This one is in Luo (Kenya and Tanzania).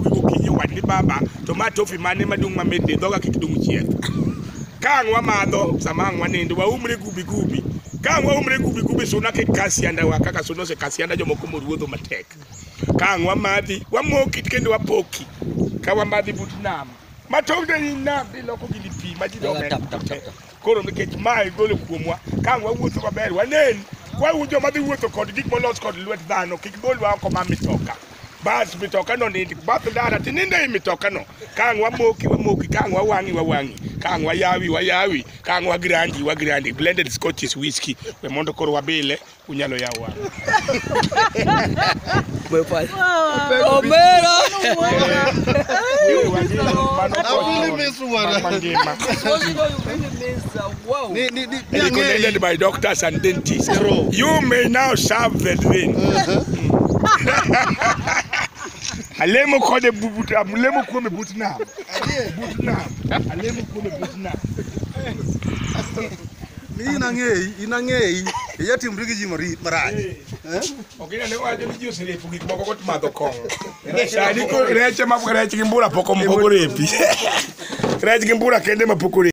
dhogi gokinyi owach ni baba to ma tofi mane madung' mamit ni dhoga kik dung' chieth. Ka ang' wamadho sama ang' wanindo waumre gubi gubi. Ka ang' waumre gubi gubi suna kik ka siandawa kaka suna oseka sianda jomoko moruodho matek. Ka ang' wamadhi wamoki kendo wapoki. Ka wamadhi but nam. Ma tok de ni nam diloko gini pi ma ji Tap, domer. tap, tap, tap. Koro nikech ma igolo kuomwa, ka ang' wawuotho maber wanen. Kwa joma dhi wuotho kod gik molos kod lwet dhano kik bolwa oko ma mitoka. Bas mitoka no nind bath ndara tinindo ei mitoka no. Ka ang' wamoki wamoki, ka ang' wawang'i wawang'i, ka ang' wayawi wayawi, ka ang' wagrandi wagrandi. Blended scotch is whiskey. We mondo koro wabile unyalo yawo wang'u. Omera. I really miss one. Mangima. So you know you really miss wow. Ni ni ni ni Recommended by doctors and dentists. You may now serve the drink. Alemo kode but alemo kuome but nam. But nam. Alemo kuome but nam. Ni inang'eyi, inang'eyi. Iya timri gi ji marach. Okina ne wacho ni ji oserepo gik moko kot madho kong'o. Sani ko rech ma rech gi mbura pok orepi. Rech gi mbura kende ma pok orepi.